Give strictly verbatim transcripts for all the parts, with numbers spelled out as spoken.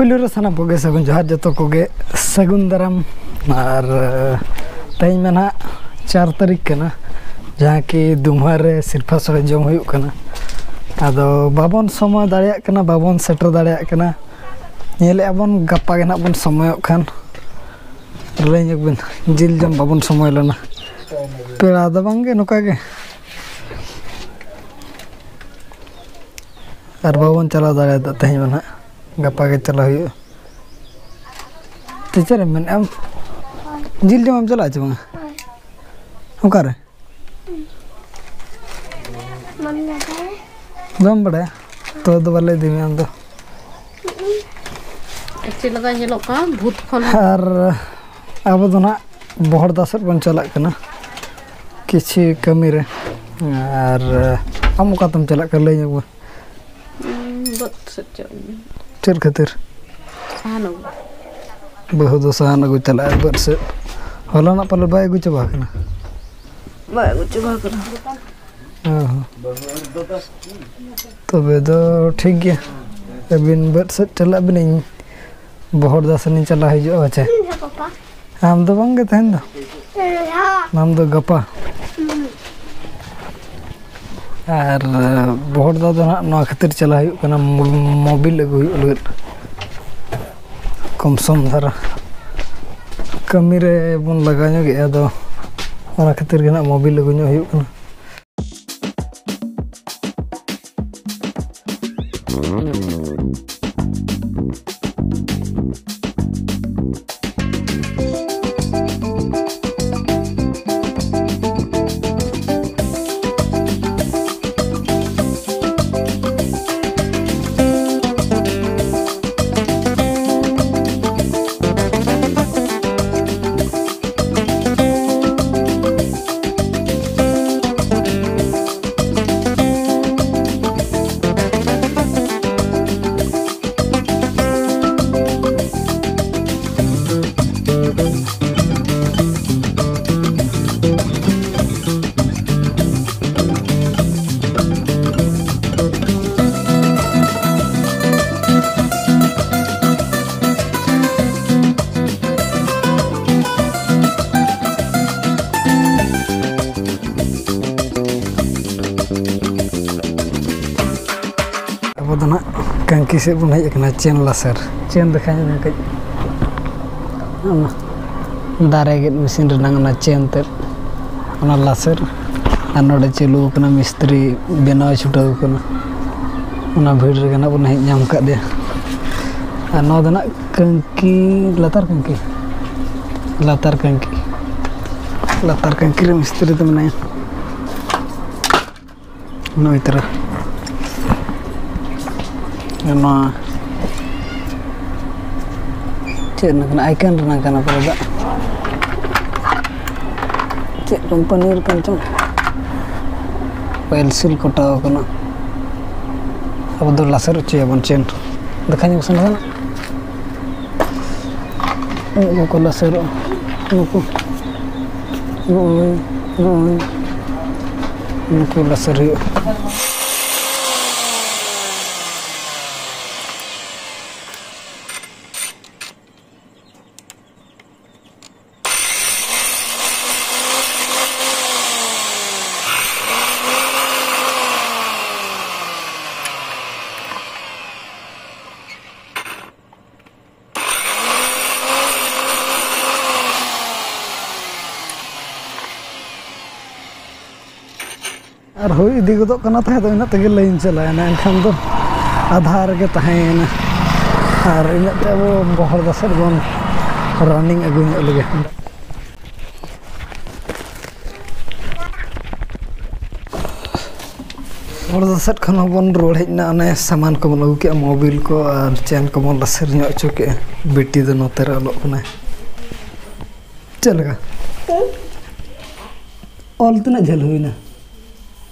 ᱯᱩᱭᱞᱩ ᱨᱮ ᱥᱟᱱᱟᱢ ᱠᱚᱜᱮ ᱥᱟᱹᱜᱩᱱ ᱡᱚᱦᱟᱨ, ᱡᱚᱛᱚ ᱠᱚᱜᱮ ᱥᱟᱹᱜᱩᱱ ᱫᱟᱨᱟᱢ᱾ ᱟᱨ ᱛᱮᱦᱮᱧ ᱢᱟ ᱱᱟᱦᱟᱜ ᱪᱟᱨ ᱛᱟᱹᱨᱤᱠᱷ ᱠᱟᱱᱟ, ᱡᱟᱦᱟᱸ ᱠᱤ ᱫᱩᱢᱦᱟ ᱨᱮ ᱥᱤᱨᱯᱷᱟ ᱥᱚᱲᱮ ᱡᱚᱢ ᱦᱩᱭᱩᱜ ᱠᱟᱱᱟ᱾ ᱟᱫᱚ ᱵᱟᱵᱚᱱ ᱥᱚᱢᱚᱭ ᱫᱟᱲᱮᱭᱟᱜ ᱠᱟᱱᱟ, ᱵᱟᱵᱚᱱ ᱥᱮᱴᱮᱨ ᱫᱟᱲᱮᱭᱟᱜ ᱠᱟᱱᱟ᱾ ᱧᱮᱞᱮᱫᱼᱟ ᱵᱚᱱ, ᱜᱟᱯᱟ ᱜᱮ ᱱᱟᱦᱟᱜ ᱵᱚᱱ ᱥᱚᱢᱚᱭᱚᱜ ᱠᱷᱟᱱ᱾ ᱞᱟᱹᱭ ᱧᱚᱜ ᱵᱤᱱ, ᱡᱤᱞ ᱡᱚᱢ ᱵᱟᱵᱚᱱ ᱥᱚᱢᱚᱭ ᱞᱮᱱᱟ᱾ ᱯᱮᱲᱟ ᱫᱚ ᱵᱟᱝᱜᱮ, ᱱᱚᱝᱠᱟ ᱜᱮ᱾ ᱟᱨ ᱵᱟᱵᱚᱱ ᱪᱟᱞᱟᱣ ᱫᱟᱲᱮᱭᱟᱫᱟ ᱛᱮᱦᱮᱧ ᱢᱟ ᱱᱟᱦᱟᱜ, ᱜᱟᱯᱟ ᱜᱮ ᱪᱟᱞᱟᱣ ᱦᱩᱭᱩᱜᱼᱟ᱾ ᱛᱚ ᱪᱮᱫ ᱮᱢ ᱢᱮᱱᱮᱫᱼᱟ ᱟᱢ? ᱡᱤᱞ ᱡᱚᱢ ᱮᱢ ᱪᱟᱞᱟᱜᱼᱟ ᱪᱮ ᱵᱟᱝᱟ? ᱚᱠᱟᱨᱮ? ᱵᱟᱢ ᱵᱟᱰᱟᱭᱟ? ᱛᱚ ᱫᱚ ᱵᱟᱞᱮ ᱤᱫᱤ ᱢᱮᱭᱟ ᱟᱢ ᱫᱚ᱾ ᱪᱮᱫ ᱞᱮᱠᱟ ᱧᱮᱞᱚᱜ ᱠᱟᱱᱟ ᱵᱷᱩᱛ ᱠᱷᱚᱱ᱾ ᱟᱨ ᱟᱵᱚ ᱫᱚ ᱱᱟᱦᱟᱜ ᱵᱚᱦᱚᱲᱫᱟ ᱥᱮᱫ ᱵᱚᱱ ᱪᱟᱞᱟᱜ ᱠᱟᱱᱟ ᱠᱤᱪᱷᱤ ᱠᱟᱹᱢᱤ ᱨᱮ᱾ ᱟᱨ ᱟᱢ ᱚᱠᱟ ᱛᱮᱢ ᱪᱟᱞᱟᱜ ᱠᱟᱱᱟ, ᱞᱟᱹᱭ ᱧᱚᱜ ᱢᱮ᱾ ᱩᱸ, ᱵᱟᱹᱫᱽ ᱥᱮᱫ ᱪᱟᱞᱟᱜ ᱤᱧ᱾ ᱪᱮᱫ ᱠᱷᱟᱹᱛᱤᱨ? ᱥᱟᱦᱟᱱ ᱟᱹᱜᱩ᱾ ᱵᱟᱹᱦᱩ ᱫᱚ ᱥᱟᱦᱟᱱ ᱟᱹᱜᱩ ᱪᱟᱞᱟᱜᱼᱟ ᱵᱟᱹᱫᱽ ᱥᱮᱫ᱾ ᱦᱚᱞᱟᱱᱟᱜ ᱯᱟᱞᱮ ᱵᱟᱭ ᱟᱹᱜᱩ ᱪᱟᱵᱟ ᱟᱠᱟᱱᱟ? ᱵᱟᱭ ᱟᱹᱜᱩ ᱪᱟᱵᱟ ᱟᱠᱟᱱᱟ᱾ ᱚ ᱦᱚᱸ᱾ ᱛᱚᱵᱮ ᱫᱚ ᱴᱷᱤᱠ ᱜᱮᱭᱟ, ᱟᱹᱵᱤᱱ ᱵᱟᱹᱫᱽ ᱥᱮᱫ ᱪᱟᱞᱟᱜ ᱵᱤᱱ, ᱤᱧ ᱵᱚᱦᱚᱲᱫᱟ ᱥᱮᱱᱤᱧ ᱪᱟᱞᱟᱣ ᱦᱤᱡᱩᱜᱼᱟ, ᱯᱟᱪᱮ᱾ ᱤᱧ ᱦᱚᱸ ᱯᱟᱯᱟ᱾ ᱟᱢ ᱫᱚ ᱵᱟᱝ ᱜᱮ ᱛᱟᱦᱮᱱ ᱫᱚ᱾ ᱦᱮᱸ, ᱦᱮᱸ᱾ ᱟᱢ ᱫᱚ ᱜᱟᱯᱟ᱾ ᱦᱩᱸ᱾ ᱟᱨ ᱵᱚᱦᱚᱲᱫᱟ ᱫᱚ ᱱᱟᱦᱟᱜ ᱱᱚᱣᱟ ᱠᱷᱟᱹᱛᱤᱨ ᱪᱟᱞᱟᱣ ᱦᱩᱭᱩᱜ ᱠᱟᱱᱟ, ᱢᱳ-, ᱢᱳᱵᱤᱞ ᱟᱹᱜᱩ ᱦᱩᱭᱩᱜ ᱞᱟᱹᱜᱤᱫ᱾ ᱠᱚᱢ ᱥᱚᱢ ᱫᱷᱟᱨᱟ ᱠᱟᱹᱢᱤ ᱨᱮ ᱵᱚᱱ ᱞᱟᱜᱟᱣ ᱧᱚᱜᱮᱜᱼᱟ, ᱟᱫᱚ ᱚᱱᱟ ᱠᱷᱟᱹᱛᱤᱨ ᱜᱮ ᱱᱟᱦᱟᱜ ᱢᱳᱵᱤᱞ ᱟᱹᱜᱩ ᱧᱚᱜ ᱦᱩᱭᱩᱜ ᱠᱟᱱᱟ᱾ ᱠᱤ ᱥᱮᱫ ᱵᱚᱱ ᱦᱮᱡ ᱟᱠᱟᱱᱟ, ᱪᱮᱱ ᱞᱟᱥᱮᱨ᱾ ᱪᱮᱱ ᱫᱮᱠᱷᱟᱧ ᱢᱮ ᱠᱟᱹᱡ᱾ ᱚᱱᱟ ᱫᱟᱨᱮ ᱜᱮᱫ ᱢᱮᱥᱤᱱ ᱨᱮᱱᱟᱜ ᱚᱱᱟ ᱪᱮᱱ ᱛᱮᱫ, ᱚᱱᱟ ᱞᱟᱥᱮᱨ᱾ ᱟᱨ ᱱᱚᱰᱮ ᱪᱟᱹᱞᱩ ᱟᱠᱟᱱᱟ, ᱢᱤᱥᱛᱨᱤ ᱵᱮᱱᱟᱣ ᱮ ᱪᱷᱩᱴᱟᱹᱣ ᱟᱠᱟᱱᱟ᱾ ᱚᱱᱟ ᱵᱷᱤᱲ ᱨᱮᱜᱮ ᱱᱟᱜ ᱵᱚᱱ ᱦᱮᱡ ᱧᱟᱢ ᱠᱟᱫᱮᱭᱟ᱾ ᱟᱨ ᱱᱚᱣᱟ ᱫᱚ ᱱᱟᱜ ᱠᱟᱹᱝᱠᱤ, ᱞᱟᱛᱟᱨ ᱠᱟᱹᱝᱠᱤ, ᱞᱟᱛᱟᱨ ᱠᱟᱹᱝᱠᱤ, ᱞᱟᱛᱟᱨ ᱠᱟᱹᱝᱠᱤ ᱨᱮ ᱢᱤᱥᱛᱨᱤ ᱫᱚ ᱢᱮᱱᱟᱭᱟ᱾ ᱱᱩᱭ ᱛᱚᱨᱟ᱾ ᱱᱚᱣᱟ ᱪᱮᱫ ᱨᱮᱱᱟᱜ ᱠᱟᱱᱟ? ᱟᱭᱠᱚᱱ ᱨᱮᱱᱟᱜ ᱠᱟᱱᱟ ᱯᱟᱞᱮ ᱫᱟᱜ᱾ ᱪᱮᱫ ᱠᱳᱢᱯᱟᱱᱤ ᱨᱮ ᱠᱟᱱ ᱪᱚᱝ? ᱯᱮᱱᱥᱤᱞ ᱠᱚᱴᱟᱣ ᱠᱟᱱᱟ᱾ ᱟᱵᱚ ᱫᱚ ᱞᱟᱥᱮᱨ ᱦᱚᱪᱚᱭᱟᱵᱚᱱ ᱪᱮᱱ᱾ ᱫᱮᱠᱷᱟ ᱧᱚᱜ ᱥᱮ ᱱᱟᱥᱮᱱᱟᱜ᱾ ᱱᱩᱠᱩ ᱠᱚ ᱞᱟᱥᱮᱨᱚᱜᱼᱟ᱾ ᱱᱩᱠᱩ, ᱱᱚᱜᱼᱚᱭ, ᱱᱚᱜᱼᱚᱭ, ᱱᱩᱠᱩ ᱞᱟᱥᱮᱨ ᱦᱩᱭᱩᱜᱼᱟ᱾ ᱟᱨ ᱦᱩᱭ ᱤᱫᱤ ᱜᱚᱫᱚᱜ ᱠᱟᱱᱟ ᱛᱟᱦᱮᱸ ᱫᱚ, ᱤᱱᱟᱹᱜ ᱛᱮᱜᱮ ᱞᱟᱭᱤᱱ ᱪᱟᱞᱟᱣᱮᱱᱟ, ᱮᱱᱠᱷᱟᱱ ᱫᱚ ᱟᱫᱷᱟ ᱨᱮᱜᱮ ᱛᱟᱦᱮᱸᱭᱮᱱᱟ᱾ ᱟᱨ ᱤᱱᱟᱹᱜ ᱛᱮ ᱟᱵᱚ ᱵᱚᱦᱚᱲᱫᱟ ᱥᱮᱫ ᱵᱚᱱ ᱨᱟᱱᱤᱝ ᱟᱹᱜᱩ ᱧᱚᱜ ᱞᱮᱜᱮ᱾ ᱵᱚᱦᱚᱲᱫᱟ ᱥᱮᱫ ᱠᱷᱚᱱ ᱦᱚᱸᱵᱚᱱ ᱨᱩᱣᱟᱹᱲ ᱦᱮᱡ ᱮᱱᱟ, ᱚᱱᱮ ᱥᱟᱢᱟᱱ ᱠᱚᱵᱚᱱ ᱟᱹᱜᱩ ᱠᱮᱜᱼᱟ, ᱢᱳᱵᱤᱞ ᱠᱚ ᱟᱨ ᱪᱮᱱ ᱠᱚᱵᱚᱱ ᱞᱟᱥᱮᱨ ᱧᱚᱜ ᱦᱚᱪᱚ ᱠᱮᱜᱼᱟ᱾ ᱵᱤᱴᱤ ᱫᱚ ᱱᱚᱛᱮ ᱨᱮ ᱚᱞᱚᱜ ᱠᱟᱱᱟᱭ᱾ ᱪᱮᱫ ᱞᱮᱠᱟ? ᱚᱞ ᱛᱤᱱᱟᱹᱜ ᱡᱷᱟᱹᱞ ᱦᱩᱭᱱᱟ?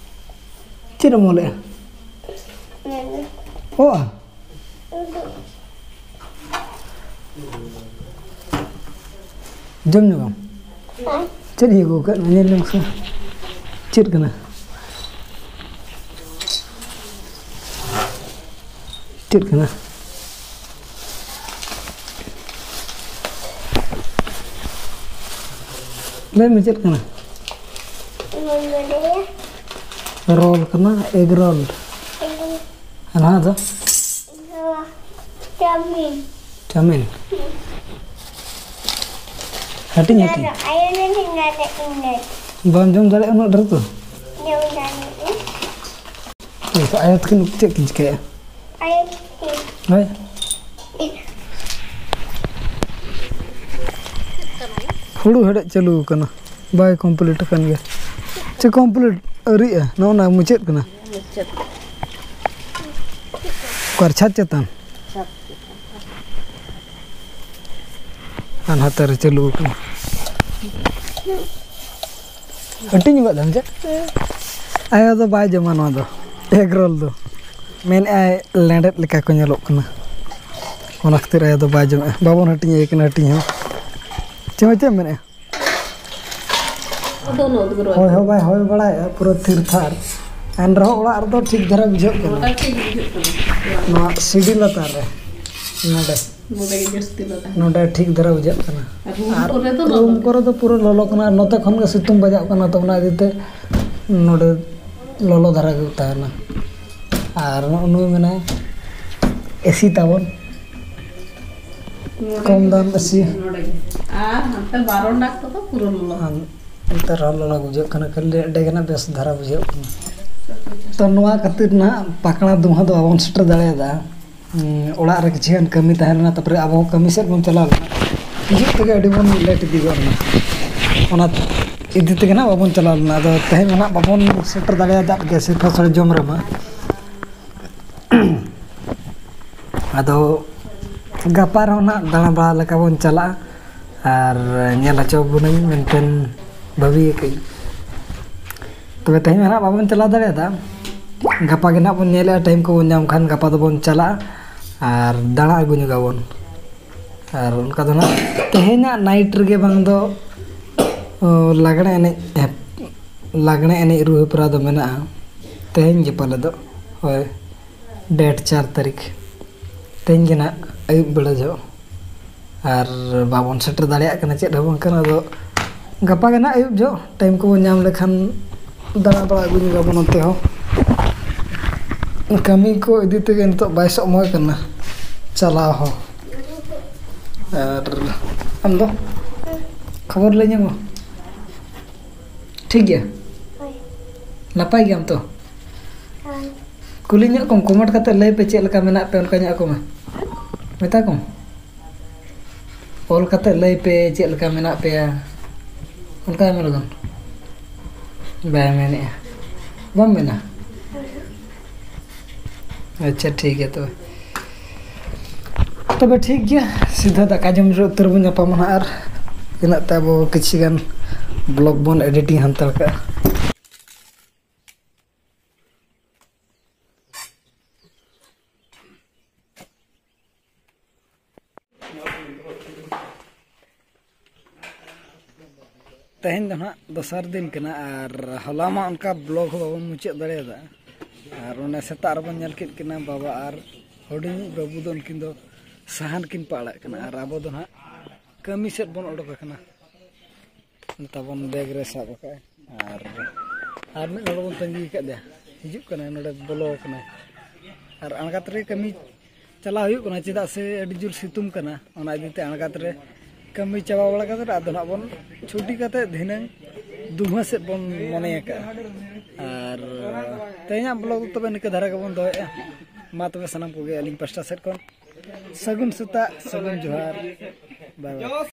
ᱪᱮᱫ ᱮᱢ ᱚᱞᱮᱜᱼᱟ? ᱚ, ᱟ᱾ ᱡᱚᱢ ᱧᱚᱜᱟᱢ? ᱪᱮᱫ ᱤᱧ ᱟᱹᱜᱩ ᱟᱠᱟᱫ? ᱧᱮᱞ ᱞᱮᱢ ᱥᱮ᱾ ᱪᱮᱫ ᱠᱟᱱᱟ? ᱪᱮᱫ ᱠᱟᱱᱟ? ᱞᱟᱹᱭ ᱢᱮ, ᱪᱮᱫ ᱠᱟᱱᱟ? ᱨᱳᱞ ᱠᱟᱱᱟ, ᱮᱜᱽ ᱨᱳᱞ᱾ ᱟᱨ ᱱᱚᱣᱟ ᱫᱚ? ᱪᱟᱣᱢᱤᱱ᱾ ᱪᱟᱣᱢᱤᱱ? ᱦᱟᱹᱴᱤᱧ, ᱦᱟᱹᱴᱤᱧ᱾ ᱵᱟᱢ ᱡᱚᱢ ᱫᱟᱲᱮᱭᱟᱜᱼᱟ ᱩᱱᱟᱹᱜ ᱰᱷᱮᱨ ᱫᱚ? ᱟᱭᱳ ᱛᱟᱹᱠᱤᱱ ᱪᱮᱫ ᱠᱤᱱ ᱪᱤᱠᱟᱹᱭᱟ? ᱦᱳᱭ᱾ ᱦᱩᱲᱩ ᱦᱮᱲᱦᱮᱫ ᱪᱟᱹᱞᱩ ᱟᱠᱟᱱᱟ, ᱵᱟᱭ ᱠᱚᱢᱯᱞᱤᱴ ᱟᱠᱟᱱ ᱜᱮᱭᱟ᱾ ᱪᱮ ᱠᱚᱢᱯᱞᱤᱴ ᱟᱹᱣᱨᱤᱜᱼᱟ, ᱱᱚᱜᱼᱚ ᱱᱟ ᱢᱩᱪᱟᱹᱫ ᱠᱟᱱᱟ᱾ ᱢᱩᱪᱟᱹᱫ᱾ ᱚᱠᱟᱨᱮ ᱪᱷᱟᱫᱽ ᱪᱮᱛᱟᱱ? ᱪᱷᱟᱫᱽ ᱪᱮᱛᱟᱱ᱾ ᱟᱨ ᱱᱚᱛᱮ ᱨᱮ ᱪᱟᱹᱞᱩ ᱟᱠᱟᱱᱟ᱾ ᱦᱟᱹᱴᱤᱧ ᱜᱚᱫ ᱞᱮᱢ ᱪᱮᱫ? ᱟᱭᱳ ᱫᱚ ᱵᱟᱭ ᱡᱚᱢᱟ ᱱᱚᱣᱟ ᱫᱚ, ᱮᱜᱽ ᱨᱳᱞ ᱫᱚ᱾ ᱢᱮᱱᱮᱫᱼᱟᱭ ᱞᱮᱸᱰᱮᱫ ᱞᱮᱠᱟ ᱠᱚ ᱧᱮᱞᱚᱜ ᱠᱟᱱᱟ, ᱚᱱᱟ ᱠᱷᱟᱹᱛᱤᱨ ᱟᱭᱳ ᱫᱚ ᱵᱟᱭ ᱡᱚᱢᱮᱫᱼᱟ᱾ ᱵᱟᱵᱚᱱ ᱦᱟᱹᱴᱤᱧ ᱟᱭ ᱠᱟᱱᱟ ᱦᱟᱹᱴᱤᱧ ᱦᱚᱸ᱾ ᱪᱮᱫ ᱪᱮᱫ ᱮᱢ ᱢᱮᱱᱮᱫᱼᱟ? ᱟᱫᱚ ᱩᱱᱟᱹᱜ ᱩᱫᱽᱜᱟᱹᱨᱚᱜᱼᱟ᱾ ᱦᱳᱭ ᱦᱚᱸ ᱵᱟᱭ ᱦᱚᱭ ᱵᱟᱲᱟᱭᱮᱫᱼᱟ, ᱯᱩᱨᱟᱹ ᱛᱷᱤᱨ ᱛᱷᱟᱨ᱾ ᱮᱱ ᱨᱮᱦᱚᱸ ᱚᱲᱟᱜ ᱨᱮᱫᱚ ᱴᱷᱤᱠ ᱫᱷᱟᱨᱟ ᱵᱩᱡᱷᱟᱹᱜ ᱠᱟᱱᱟ᱾ ᱜᱚᱴᱟ ᱴᱷᱤᱠ ᱵᱩᱡᱷᱟᱹᱜ ᱠᱟᱱᱟ᱾ ᱱᱚᱣᱟ ᱥᱤᱰᱤ ᱞᱟᱛᱟᱨ ᱨᱮ ᱱᱚᱰᱮ, ᱱᱚᱰᱮ ᱜᱮ ᱡᱟᱹᱥᱛᱤ ᱞᱚᱞᱚ᱾ ᱱᱚᱰᱮ ᱴᱷᱤᱠ ᱫᱷᱟᱨᱟ ᱵᱩᱡᱷᱟᱹᱜ ᱠᱟᱱᱟ᱾ ᱟᱨ ᱨᱩᱢ ᱟᱨ ᱠᱚᱨᱮ ᱫᱚ ᱨᱩᱢ ᱞᱚᱞᱚ ᱜᱮ᱾ ᱠᱚᱨᱮ ᱫᱚ ᱯᱩᱨᱟᱹ ᱞᱚᱞᱚ ᱠᱟᱱᱟ, ᱟᱨ ᱱᱚᱛᱮ ᱠᱷᱚᱱ ᱜᱮ ᱥᱤᱛᱩᱝ ᱵᱟᱡᱟᱜ ᱠᱟᱱᱟ, ᱛᱚ ᱚᱱᱟ ᱤᱫᱤ ᱛᱮ ᱱᱚᱰᱮ ᱞᱚᱞᱚ ᱫᱷᱟᱨᱟ ᱜᱮ ᱛᱟᱦᱮᱱᱟ᱾ ᱟᱨ ᱱᱚᱜᱼᱚ ᱱᱩᱭ ᱢᱮᱱᱟᱭ ᱮᱥᱤ ᱛᱟᱵᱚᱱ, ᱱᱚᱰᱮ ᱠᱚᱢ ᱜᱮ ᱫᱟᱢ ᱵᱮᱥᱤ᱾ ᱱᱚᱰᱮ ᱜᱮ᱾ ᱟᱨ ᱦᱟᱱᱛᱮ ᱵᱟᱨᱚᱱᱰᱟ ᱠᱚᱫᱚ ᱯᱩᱨᱟᱹ ᱞᱚᱞᱚ᱾ ᱟᱨ ᱱᱮᱛᱟᱨ ᱦᱚᱸ ᱞᱚᱞᱚ ᱵᱩᱡᱷᱟᱹᱜ ᱠᱟᱱᱟ, ᱠᱷᱟᱹᱞᱤ ᱮᱸᱰᱮ ᱜᱮ ᱱᱟᱜ ᱵᱮᱥ ᱫᱷᱟᱨᱟ ᱵᱩᱡᱷᱟᱹᱜ ᱠᱟᱱᱟ᱾ ᱛᱚ ᱱᱚᱣᱟ ᱠᱷᱟᱹᱛᱤᱨ ᱱᱟᱦᱟᱜ ᱯᱟᱠᱲᱟ ᱫᱩᱦᱟᱹ ᱫᱚ ᱵᱟᱵᱚᱱ ᱥᱮᱴᱮᱨ ᱫᱟᱲᱮᱭᱟᱫᱟ᱾ ᱦᱩᱸ, ᱚᱲᱟᱜ ᱨᱮ ᱠᱤᱪᱷᱩ ᱜᱟᱱ ᱠᱟᱹᱢᱤ ᱛᱟᱦᱮᱸ ᱞᱮᱱᱟ, ᱛᱟᱨᱯᱚᱨᱮ ᱟᱵᱚ ᱦᱚᱸ ᱠᱟᱹᱢᱤ ᱥᱮᱫ ᱵᱚᱱ ᱪᱟᱞᱟᱣ ᱞᱮᱱᱟ, ᱦᱤᱡᱩᱜ ᱛᱮᱜᱮ ᱟᱹᱰᱤ ᱵᱚᱱ ᱞᱮᱴ ᱤᱫᱤ ᱜᱚᱫ ᱮᱱᱟ᱾ ᱚᱱᱟ ᱤᱫᱤ ᱛᱮᱜᱮ ᱱᱟᱜ ᱵᱟᱵᱚᱱ ᱪᱟᱞᱟᱣ ᱞᱮᱱᱟ᱾ ᱟᱫᱚ ᱛᱮᱦᱮᱧ ᱢᱟ ᱱᱟᱜ ᱵᱟᱵᱚᱱ ᱥᱮᱴᱮᱨ ᱫᱟᱲᱮᱭᱟᱫᱟ ᱜᱮᱭᱟ ᱥᱤᱨᱯᱷᱟᱹ ᱥᱳᱲᱮ ᱡᱚᱢ ᱨᱮᱢᱟ᱾ ᱟᱫᱚ ᱜᱟᱯᱟ ᱨᱮᱦᱚᱸ ᱱᱟᱜ ᱫᱟᱬᱟ ᱵᱟᱲᱟ ᱞᱮᱠᱟ ᱵᱚᱱ ᱪᱟᱞᱟᱜᱼᱟ ᱟᱨ ᱧᱮᱞ ᱦᱚᱪᱚ ᱵᱚᱱᱟᱹᱧ ᱢᱮᱱᱛᱮ ᱵᱷᱟᱹᱵᱤ ᱟᱠᱟᱫᱟᱹᱧ᱾ ᱛᱚᱵᱮ ᱛᱮᱦᱮᱧ ᱢᱟ ᱱᱟᱜ ᱵᱟᱵᱚᱱ ᱪᱟᱞᱟᱣ ᱫᱟᱲᱮᱭᱟᱫᱟ, ᱜᱟᱯᱟ ᱜᱮ ᱱᱟᱜ ᱵᱚᱱ ᱧᱮᱞᱮᱜᱼᱟ, ᱴᱟᱭᱤᱢ ᱠᱚᱵᱚᱱ ᱧᱟᱢ ᱠᱷᱟᱱ ᱜᱟᱯᱟ ᱫᱚᱵᱚᱱ ᱪᱟᱞᱟᱜᱼᱟ ᱟᱨ ᱫᱟᱬᱟ ᱟᱹᱜᱩ ᱧᱚᱜᱟᱵᱚᱱ᱾ ᱟᱨ ᱚᱱᱠᱟ ᱫᱚ ᱱᱟᱜ ᱛᱮᱦᱮᱧᱟᱜ ᱱᱟᱭᱤᱴ ᱨᱮᱜᱮ ᱵᱟᱝ ᱫᱚ, ᱚ, ᱞᱟᱜᱽᱬᱮ ᱮᱱᱮᱡ, ᱞᱟᱜᱽᱬᱮ ᱮᱱᱮᱡ ᱨᱩ ᱦᱮᱯᱨᱟᱣ ᱫᱚ ᱢᱮᱱᱟᱜᱼᱟ ᱛᱮᱦᱮᱧ ᱜᱮ ᱯᱟᱞᱮ ᱫᱚ᱾ ᱦᱳᱭ, ᱰᱮᱴ ᱪᱟᱨ ᱛᱟᱹᱨᱤᱠᱷ, ᱛᱮᱦᱮᱧ ᱜᱮ ᱱᱟᱜ ᱟᱹᱭᱩᱵ ᱵᱮᱲᱟ ᱡᱚᱦᱚᱜ᱾ ᱟᱨ ᱵᱟᱵᱚᱱ ᱥᱮᱴᱮᱨ ᱫᱟᱲᱮᱭᱟᱜ ᱠᱟᱱᱟ, ᱪᱮᱫ ᱦᱚᱸ ᱵᱟᱝ ᱠᱟᱱᱟ᱾ ᱟᱫᱚ ᱜᱟᱯᱟ ᱜᱮ ᱱᱟᱜ ᱟᱹᱭᱩᱵ ᱡᱚᱦᱚᱜ ᱴᱟᱭᱤᱢ ᱠᱚᱵᱚᱱ ᱧᱟᱢ ᱞᱮᱠᱷᱟᱱ ᱫᱟᱬᱟ ᱵᱟᱲᱟ ᱟᱹᱜᱩ ᱧᱚᱜᱟᱵᱚᱱ ᱚᱱᱛᱮ ᱦᱚᱸ᱾ ᱠᱟᱹᱢᱤ ᱠᱚ ᱤᱫᱤ ᱛᱮᱜᱮ ᱱᱤᱛᱚᱜ ᱵᱟᱭ ᱥᱚᱢᱚᱭ ᱠᱟᱱᱟ᱾ ᱪᱟᱞᱟᱣ ᱦᱚᱸ᱾ ᱟᱨ ᱟᱢ ᱫᱚ ᱠᱷᱚᱵᱚᱨ ᱞᱟᱹᱭ ᱧᱚᱜ ᱢᱮ᱾ ᱴᱷᱤᱠ ᱜᱮᱭᱟ? ᱦᱳᱭ᱾ ᱱᱟᱯᱟᱭ ᱜᱮᱭᱟᱢ ᱛᱚ? ᱦᱳᱭ᱾ ᱠᱩᱞᱤ ᱧᱚᱜ ᱠᱚᱢ, ᱠᱚᱢᱮᱱᱴ ᱠᱟᱛᱮ ᱞᱟᱹᱭ ᱯᱮ ᱪᱮᱫ ᱞᱮᱠᱟ ᱢᱮᱱᱟᱜ ᱯᱮ, ᱚᱱᱠᱟ ᱧᱚᱜ ᱠᱚᱢᱮ᱾ ᱢᱮᱛᱟ ᱠᱚᱢ᱾ ᱚᱞ ᱠᱟᱛᱮ ᱞᱟᱹᱭ ᱯᱮ ᱪᱮᱫ ᱞᱮᱠᱟ ᱢᱮᱱᱟᱜ ᱯᱮᱭᱟ᱾ ᱚᱱᱠᱟ ᱢᱮ ᱞᱚᱜᱚᱱ᱾ ᱵᱟᱭ ᱢᱮᱱᱮᱜᱼᱟ᱾ ᱵᱟᱢ ᱢᱮᱱᱟ? ᱟᱪᱪᱷᱟ, ᱴᱷᱤᱠ ᱜᱮᱭᱟ ᱛᱚᱵᱮ᱾ ᱛᱚᱵᱮ ᱴᱷᱤᱠ ᱜᱮᱭᱟ, ᱥᱤᱫᱷᱟᱹ ᱫᱟᱠᱟ ᱡᱚᱢ ᱡᱚᱦᱚᱜ ᱩᱛᱟᱹᱨ ᱵᱚᱱ ᱧᱟᱯᱟᱢᱟ ᱱᱟᱦᱟᱜ, ᱟᱨ ᱤᱱᱟᱹᱜ ᱛᱮ ᱟᱵᱚ ᱠᱤᱪᱷᱤ ᱜᱟᱱ ᱵᱞᱚᱜ ᱵᱚᱱ ᱮᱰᱤᱴᱤᱝ ᱦᱟᱱᱛᱟᱲ ᱠᱟᱜᱼᱟ᱾ ᱛᱮᱦᱮᱧ ᱫᱚ ᱱᱟᱦᱟᱜ ᱫᱚᱥᱟᱨ ᱫᱤᱱ ᱠᱟᱱᱟ, ᱟᱨ ᱦᱚᱞᱟ ᱢᱟ ᱚᱱᱠᱟ ᱵᱞᱚᱜ ᱦᱚᱸ ᱵᱟᱵᱚᱱ ᱢᱩᱪᱟᱹᱫ ᱫᱟᱲᱮᱭᱟᱫᱟ᱾ ᱟᱨ ᱚᱱᱮ ᱥᱮᱛᱟᱜ ᱨᱮᱵᱚᱱ ᱧᱮᱞ ᱠᱮᱫ ᱠᱤᱱᱟ, ᱵᱟᱵᱟ ᱟᱨ ᱦᱩᱰᱤᱧᱤᱡ ᱵᱟᱹᱵᱩ ᱫᱚ ᱩᱱᱠᱤᱱ ᱫᱚ ᱥᱟᱦᱟᱱ ᱠᱤᱱ ᱯᱟᱲᱟᱜ ᱠᱟᱱᱟ, ᱟᱨ ᱟᱵᱚ ᱫᱚ ᱱᱟᱦᱟᱜ ᱠᱟᱹᱢᱤ ᱥᱮᱫ ᱵᱚᱱ ᱚᱰᱚᱠ ᱟᱠᱟᱱᱟ᱾ ᱛᱟᱵᱚᱱ ᱵᱮᱜᱽ ᱨᱮ ᱥᱟᱵ ᱟᱠᱟᱫᱼᱟᱭ᱾ ᱟᱨ, ᱟᱨ ᱢᱤᱫ ᱦᱚᱲ ᱵᱚᱱ ᱛᱟᱺᱜᱤ ᱟᱠᱟᱫᱮᱭᱟ, ᱦᱤᱡᱩᱜ ᱠᱟᱱᱟᱭ, ᱱᱚᱰᱮ ᱵᱚᱞᱚ ᱟᱠᱟᱱᱟᱭ᱾ ᱟᱨ ᱟᱬᱜᱟᱛ ᱨᱮ ᱠᱟᱹᱢᱤ ᱪᱟᱞᱟᱣ ᱦᱩᱭᱩᱜ ᱠᱟᱱᱟ, ᱪᱮᱫᱟᱜ ᱥᱮ ᱟᱹᱰᱤ ᱡᱳᱨ ᱥᱤᱛᱩᱝ ᱠᱟᱱᱟ᱾ ᱚᱱᱟ ᱤᱫᱤ ᱛᱮ ᱟᱬᱜᱟᱛ ᱨᱮ ᱠᱟᱹᱢᱤ ᱪᱟᱵᱟ ᱵᱟᱲᱟ ᱠᱟᱛᱮᱫ ᱟᱫᱚ ᱱᱟᱜ ᱵᱚᱱ ᱪᱷᱩᱴᱤ ᱠᱟᱛᱮᱫ ᱫᱷᱤᱱᱟᱹᱝ ᱫᱩᱢᱦᱟᱹ ᱥᱮᱫ ᱵᱚᱱ ᱢᱚᱱᱮ ᱟᱠᱟᱫᱼᱟ᱾ ᱟᱨ ᱛᱮᱦᱮᱧᱟᱜ ᱵᱞᱚᱜ ᱫᱚ ᱛᱚᱵᱮ ᱱᱤᱝᱠᱟᱹ ᱫᱷᱟᱨᱟ ᱜᱮᱵᱚᱱ ᱫᱚᱦᱚᱭᱮᱫᱼᱟ᱾ ᱢᱟ ᱛᱚᱵᱮ ᱥᱟᱱᱟᱢ ᱠᱚᱜᱮ ᱟᱹᱞᱤᱧ ᱯᱟᱥᱴᱟ ᱥᱮᱫ ᱠᱷᱚᱱ ᱥᱟᱹᱜᱩᱱ ᱥᱮᱛᱟᱜ, ᱥᱟᱹᱜᱩᱱ ᱡᱚᱦᱟᱨ᱾ ᱵᱟᱭ ᱵᱟᱭ᱾